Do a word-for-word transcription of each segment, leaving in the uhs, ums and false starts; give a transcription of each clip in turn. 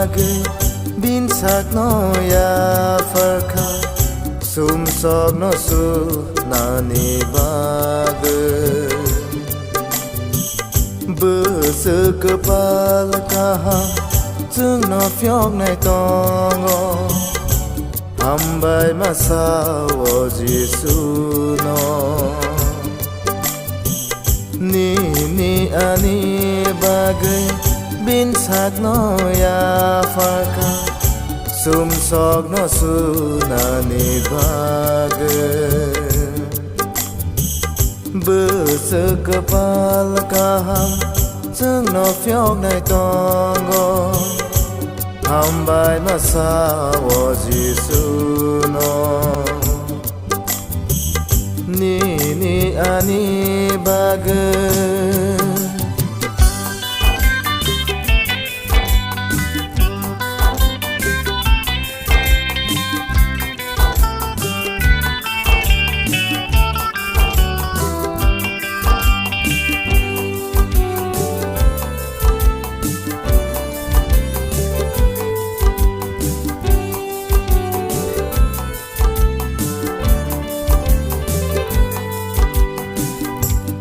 bagwi, bini sakno yapharkha, sumsokno sunani bagwi. Bwswk kwpal kaham chwngno phiyoknai tongo, hambai masa o Jisuno. Nini ani bagwi bini sakno yapharkha, sumsokno sunani bagwi. Bwswk kwpal kaham chwngno phiyoknai tongo, hambai masa o Jisuno. Nini ani bagwi.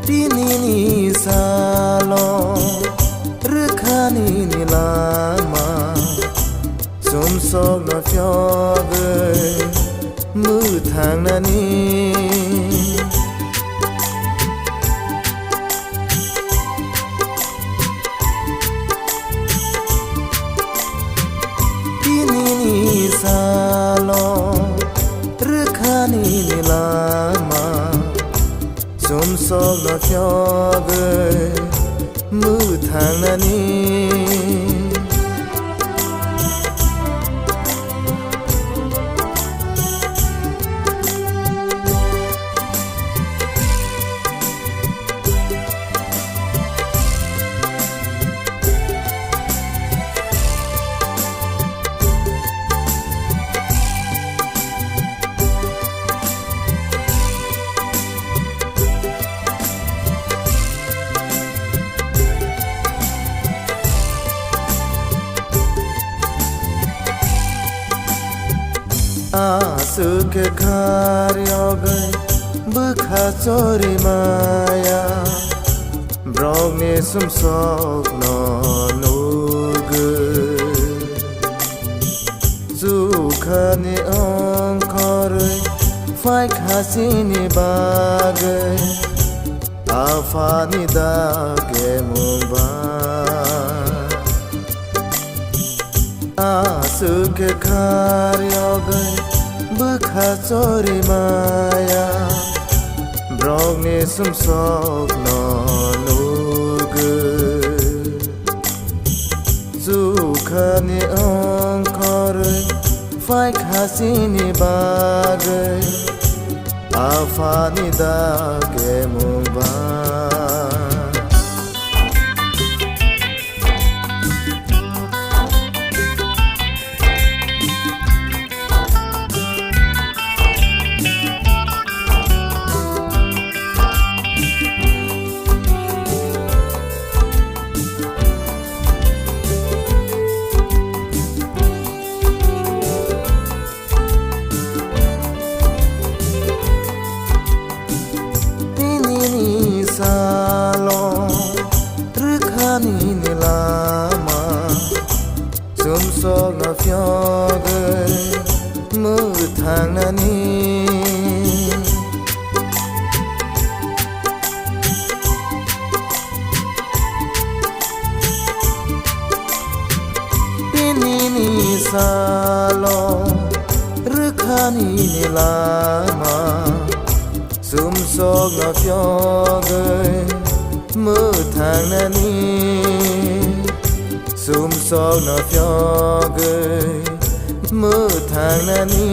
Tinini salo rwkha nini lama, sumsokno phiyogwi mwthangnani. Tinini salo rwkha nini lama, sumsokno phiyogwi mwthangnani. Aswk khe khar yogwi bwkha chori maya, borokni sumsokno nugwi. Chukhani ongkhorwi phaikha chini bagwi, Aphani dak emung ba. Aswk khe khar yogwi bwkha chori maya, borokni sumsokno nugwi. Chukhani ongkhorwi phaikha chini bagwi, Aphani dak emung ba. Tinini salo rwkha nini lama, sumsokno phiyogwi mwthangnani. Tinini salo rwkha nini lama, sumsokno phiyogwi mwthangnani, sumsokno phiyogwi mwthangnani.